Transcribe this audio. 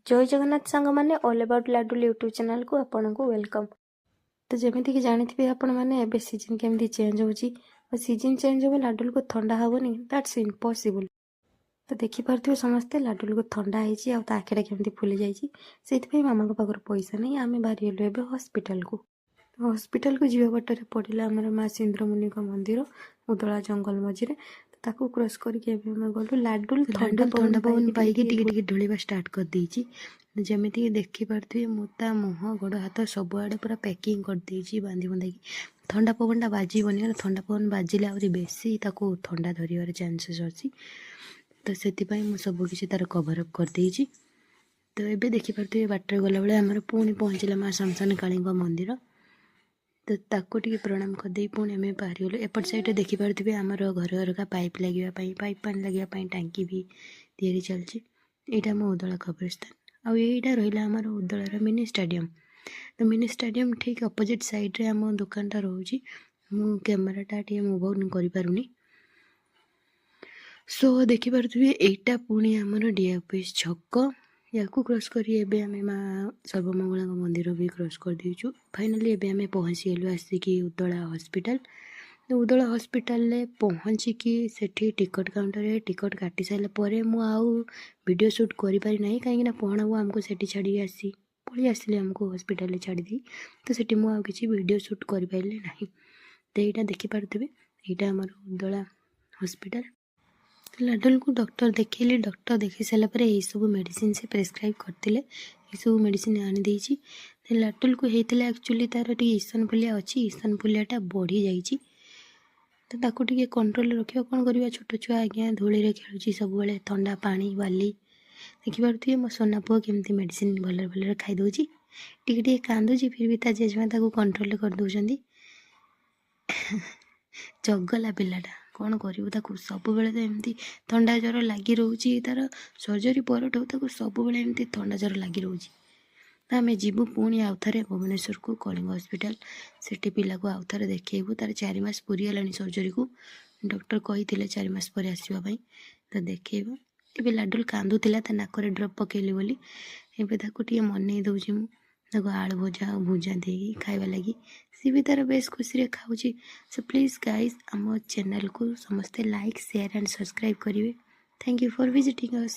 ଜୟ ଜଗନ୍ନାଥ ସାଙ୍ଗମାନେ, all about ଲାଡୁଲ YouTube ଚ୍ୟାନେଲକୁ ଆପଣଙ୍କୁ welcome. ତ ଯେମିତିକି ଜାଣିଥିବେ ଆପଣମାନେ, ଏବେ ସିଜନ୍ କେମିତି ଚେଞ୍ଜ ହେଉଛି। ଆଉ ସିଜନ୍ ଚେଞ୍ଜ ହେବ, ଲାଡୁଲକୁ ଥଣ୍ଡା ହେବନି? That's impossible. ତ ଦେଖିପାରୁଥିବେ ସମସ୍ତେ, ଲାଡୁଲକୁ ଥଣ୍ଡା ହେଇଛି ଆଉ ତା ଆଖିଟା କେମିତି ଫୁଲି ଯାଇଛି। ସେଇଥିପାଇଁ ମାମାଙ୍କ ପାଖରୁ ପଇସା ନେଇ ଆମେ ବାହାରିଗଲୁ ଏବେ ହସ୍ପିଟାଲକୁ। ହସ୍ପିଟାଲକୁ ଯିବା ବାଟରେ ପଡ଼ିଲା ଆମର ମା ସିନ୍ଦୁରମୁନିଙ୍କ ମନ୍ଦିର, ଉଦଳା ଜଙ୍ଗଲ ମଝିରେ। ତ ତାକୁ କ୍ରସ୍ କରିକି ଏବେ ଆମେ ଗଲୁ। ଲାଡୁଲ ଥଣ୍ଡା ଲାଡୁଲ ଥଣ୍ଡା ପବନ ପବନ ପାଇକି ପାଇକି ଟିକେ ଟିକେ ଟିକେ ଢୋଳିବା ଷ୍ଟାର୍ଟ କରିଦେଇଛି। ଯେମିତିକି ଦେଖିପାରୁଥିବେ, ମୁଁ ତା ମୁହଁ, ଗୋଡ଼, ହାତ ସବୁଆଡ଼େ ପୁରା ପ୍ୟାକିଂ କରିଦେଇଛି ବାନ୍ଧି ବୁନ୍ଧାକି। ଥଣ୍ଡା ପବନଟା ବାଜିବନି, କାରଣ ଥଣ୍ଡା ପବନ ବାଜିଲେ ଆହୁରି ବେଶୀ ତାକୁ ଥଣ୍ଡା ଧରିବାର ଚାନ୍ସେସ୍ ଅଛି। ତ ସେଥିପାଇଁ ମୁଁ ସବୁକିଛି ତା'ର କଭର୍ ଅପ୍ କରିଦେଇଛି। ତ ଏବେ ଦେଖିପାରୁଥିବେ, ବାଟରେ ଗଲାବେଳେ ଆମର ପୁଣି ପହଞ୍ଚିଲା ମା ଶ୍ମଶାନ କାଳୀଙ୍କ ମନ୍ଦିର। ତ ତାକୁ ଟିକେ ପ୍ରଣାମ କରିଦେଇ ପୁଣି ଆମେ ବାହାରିଗଲୁ। ଏପଟ ସାଇଡ଼୍ରେ ଦେଖିପାରୁଥିବେ, ଆମର ଘର ଘରକା ପାଇପ୍ ଲାଗିବା ପାଇଁ, ପାଇପ୍ ପାଣି ଲାଗିବା ପାଇଁ ଟାଙ୍କି ବି ତିଆରି ଚାଲିଛି। ଏଇଟା ଆମ ଉଦଳା କବ୍ରସ୍ଥାନ ଆଉ ଏଇଟା ରହିଲା ଆମର ଉଦଳାର ମିନି ଷ୍ଟାଡ଼ିୟମ୍। ତ ମିନି ଷ୍ଟାଡ଼ିୟମ୍ ଠିକ୍ ଅପୋଜିଟ୍ ସାଇଡ଼୍ରେ ଆମ ଦୋକାନଟା ରହୁଛି। ମୁଁ କ୍ୟାମେରାଟା ଟିକେ ମୁଭ୍ ଅନ୍ କରିପାରୁନି। ସୋ ଦେଖିପାରୁଥିବେ, ଏଇଟା ପୁଣି ଆମର ଡି ଅଫିସ୍ ଛକ। ୟାକୁ କ୍ରସ୍ କରି ଏବେ ଆମେ ମା ସର୍ବମଙ୍ଗଳାଙ୍କ ମନ୍ଦିର ବି କ୍ରସ୍ କରିଦେଇଛୁ। ଫାଇନାଲି ଏବେ ଆମେ ପହଞ୍ଚିଗଲୁ ଆସିକି ଉଦଳା ହସ୍ପିଟାଲ। ଉଦଳା ହସ୍ପିଟାଲରେ ପହଞ୍ଚିକି ସେଠି ଟିକଟ୍ କାଉଣ୍ଟରରେ ଟିକଟ୍ କାଟି ସାରିଲା ପରେ ମୁଁ ଆଉ ଭିଡ଼ିଓ ସୁଟ୍ କରିପାରି ନାହିଁ, କାହିଁକିନା ପହଣାକୁ ଆମକୁ ସେଠି ଛାଡ଼ିକି ଆସି ପଳେଇ ଆସିଲେ ଆମକୁ ହସ୍ପିଟାଲରେ ଛାଡ଼ିଦେଇ। ତ ସେଠି ମୁଁ ଆଉ କିଛି ଭିଡ଼ିଓ ସୁଟ୍ କରିପାରିଲି ନାହିଁ। ତ ଏଇଟା ଦେଖିପାରୁଥିବେ, ଏଇଟା ଆମର ଉଦଳା ହସ୍ପିଟାଲ। ଲାଡୁଲକୁ ଡକ୍ଟର ଦେଖେଇଲି। ଡକ୍ଟର ଦେଖେଇ ସାରିଲା ପରେ ଏଇସବୁ ମେଡ଼ିସିନ ସେ ପ୍ରେସକ୍ରାଇବ୍ କରିଥିଲେ। ଏସବୁ ମେଡ଼ିସିନ ଆଣିଦେଇଛି। ଲାଡୁଲକୁ ହେଇଥିଲା ଆକ୍ଚୁଆଲି ତା'ର ଟିକେ ଇସନଫୁଲିଆ ଅଛି। ଇସନଫୁଲିଆଟା ବଢ଼ିଯାଇଛି, ତ ତାକୁ ଟିକେ କଣ୍ଟ୍ରୋଲରେ ରଖିବା। କ'ଣ କରିବା, ଛୋଟ ଛୁଆ ଆଜ୍ଞା, ଧୂଳିରେ ଖେଳୁଛି ସବୁବେଳେ, ଥଣ୍ଡା ପାଣି, ବାଲି। ଦେଖିପାରୁଥିବେ, ମୋ ସୋନା ପୁଅ କେମିତି ମେଡ଼ିସିନ ଭଲରେ ଭଲରେ ଖାଇଦେଉଛି। ଟିକେ ଟିକେ କାନ୍ଦୁଛି, ଫିର୍ ବି ତା ଜେଜେମା ତାକୁ କଣ୍ଟ୍ରୋଲରେ କରିଦେଉଛନ୍ତି। ଚଗଲା ପିଲାଟା, କ'ଣ କରିବୁ ତାକୁ? ସବୁବେଳେ ତ ଏମିତି ଥଣ୍ଡା ଜ୍ୱର ଲାଗି ରହୁଛି। ତା'ର ସର୍ଜରୀ ପରଠୁ ତାକୁ ସବୁବେଳେ ଏମିତି ଥଣ୍ଡା ଜ୍ୱର ଲାଗି ରହୁଛି। ତ ଆମେ ଯିବୁ ପୁଣି ଆଉ ଥରେ ଭୁବନେଶ୍ୱରକୁ, କଳିଙ୍ଗ ହସ୍ପିଟାଲ। ସେଠି ପିଲାକୁ ଆଉ ଥରେ ଦେଖେଇବୁ। ତା'ର 4 ମାସ ପୁରିଗଲାଣି ସର୍ଜରୀକୁ। ଡକ୍ଟର କହିଥିଲେ 4 ମାସ ପରେ ଆସିବା ପାଇଁ। ତ ଦେଖେଇବୁ। ଏବେ ଲାଡୁଲ କାନ୍ଦୁଥିଲା ତା ନାକରେ ଡ୍ରପ୍ ପକେଇଲି ବୋଲି। ଏବେ ତାକୁ ଟିକେ ମନେଇ ଦେଉଛି ମୁଁ, ତାକୁ ଆଳୁ ଭଜା ଆଉ ଭୁଜା ଦେଇକି ଖାଇବା ଲାଗି। ସିଏ ବି ତା'ର ବେଶ ଖୁସିରେ ଖାଉଛି। ସୋ ପ୍ଲିଜ୍ ଗାଇଜ୍, ଆମ ଚ୍ୟାନେଲକୁ ସମସ୍ତେ ଲାଇକ୍, ସେୟାର ଆଣ୍ଡ ସବସ୍କ୍ରାଇବ୍ କରିବେ। Thank you for visiting us.